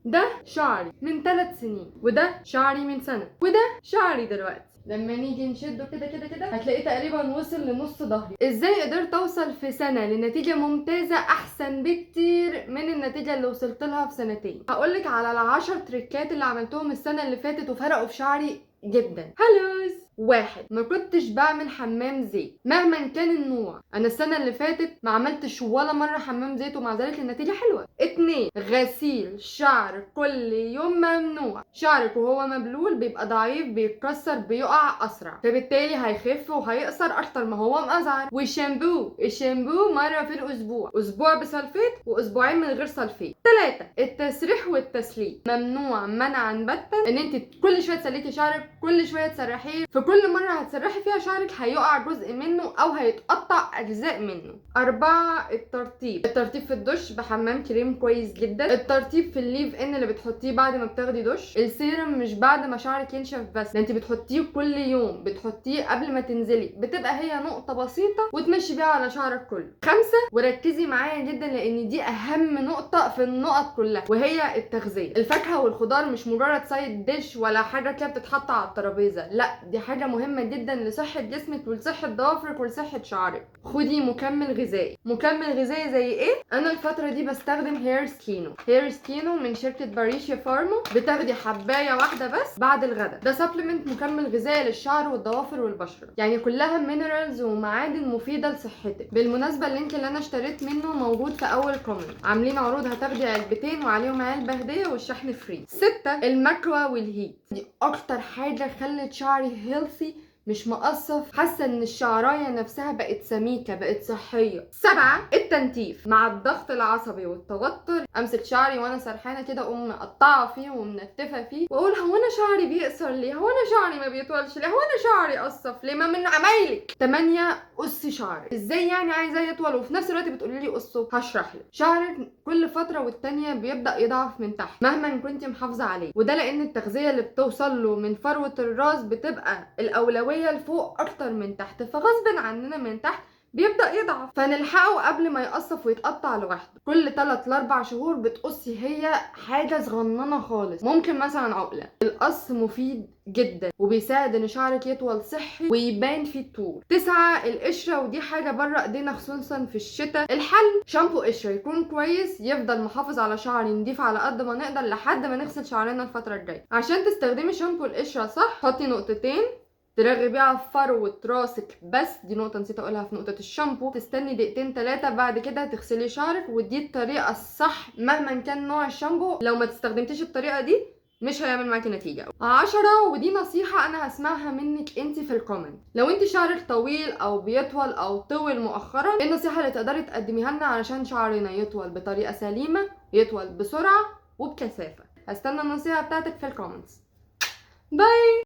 ده شعري من 3 سنين، وده شعري من سنة، وده شعري دلوقتي. لما نيجي نشده كده كده كده هتلاقيه تقريبا وصل لنص ظهري. ازاي قدرت اوصل في سنة لنتيجة ممتازة احسن بكتير من النتيجة اللي وصلت لها في سنتين؟ هقولك على ال10 تريكات اللي عملتهم السنة اللي فاتت وفرقوا في شعري جدا. هلوز. 1، ما كنتش بعمل حمام زيت مهما كان النوع. انا السنة اللي فاتت ما عملتش ولا مرة حمام زيت ومع ذلك النتيجة حلوة. 2، غسيل شعر كل يوم ممنوع. شعرك وهو مبلول بيبقى ضعيف، بيتكسر، بيقع اسرع، فبالتالي هيخف وهيقصر اكتر ما هو مقزعر. والشامبو، الشامبو مرة في الاسبوع، اسبوع بسلفيت واسبوعين من غير سلفيت. 3، التسريح والتسليك ممنوع منعا باتا، ان انت كل شوية تسلكي شعرك، كل شوية تسرحيه، فكل مرة هتسرحي فيها شعرك هيقع جزء منه او هيتقطع اجزاء منه. 4، الترطيب. الترطيب في الدش بحمام كريم كويس جدا، الترطيب في ال leave in اللي بتحطيه بعد ما بتاخدي دش، السيرم مش بعد ما شعرك ينشف بس، ده انت بتحطيه كل يوم، بتحطيه قبل ما تنزلي، بتبقى هي نقطة بسيطة وتمشي بيها على شعرك كله. 5، وركزي معايا جدا لان دي اهم نقطة في النقط كلها، وهي التغذية. الفاكهة والخضار مش مجرد side dish ولا حاجة كده بتتحط على الترابيزة، لا دي حاجة مهمة جدا لصحة جسمك ولصحة ضوافرك ولصحة شعرك. خدي مكمل غذائي. مكمل غذائي زي ايه؟ انا الفترة دي بستخدم هير سكينو. هير سكينو من شركة باريشيا فارما، بتاخدي حباية واحدة بس بعد الغداء. ده supplement مكمل غذائي للشعر والضوافر والبشرة، يعني كلها minerals ومعادن مفيدة لصحتك. بالمناسبة ال link اللي انا اشتريت منه موجود في اول comment، عاملين عروض هتاخدي علبتين وعليهم علبة هدية والشحن free. 6، المكوى وال heat. دي اكتر حاجة خلت شعري healthy، مش مقصف، حاسه ان الشعرايه نفسها بقت سميكة، بقت صحية. 7، التنتيف. مع الضغط العصبي والتوتر امسك شعري وانا سرحانه كده اقوم مقطعه فيه ومنتفه فيه واقول هو انا شعري بيقصر ليه؟ هو انا شعري ما بيطولش ليه؟ هو انا شعري قصف ليه؟ ما من عمايلك. 8، قصي شعرك. ازاي يعني عايزاه يطول وفي نفس الوقت بتقولي لي قصة؟ هشرح لك. شعرك كل فترة والتانية بيبدا يضعف من تحت مهما كنتي محافظة عليه، وده لان التغذية اللي بتوصل له من فروه الراس بتبقى الاولوية لفوق اكتر من تحت، فغصب عننا من تحت بيبدأ يضعف، فنلحقه قبل ما يقصف ويتقطع لوحده. كل 3 ل 4 شهور بتقصي هي حاجة صغننة خالص، ممكن مثلا عقلة. القص مفيد جدا وبيساعد ان شعرك يطول صحي ويبان فيه الطول. 9، القشرة، ودي حاجة بره ايدينا خصوصا في الشتاء. الحل شامبو قشرة يكون كويس، يفضل محافظ على شعري نضيف على قد ما نقدر لحد ما نغسل شعرنا الفترة الجاية. عشان تستخدمي شامبو القشرة صح، حطي نقطتين ترغي بيها فروة راسك بس، دي نقطة نسيت اقولها في نقطة الشامبو. تستني دقيقتين 3 بعد كده تغسلي شعرك، ودي الطريقة الصح مهما كان نوع الشامبو. لو ما تستخدمتيش الطريقة دي مش هيعمل معاكي نتيجة. 10، ودي نصيحة انا هسمعها منك انت في ال comment، لو انت شعرك طويل او بيطول او طول مؤخرا، ايه النصيحة اللي تقدري تقدميها لنا علشان شعرنا يطول بطريقة سليمة، يطول بسرعة وبكثافة؟ هستنى النصيحة بتاعتك في ال comments. bye.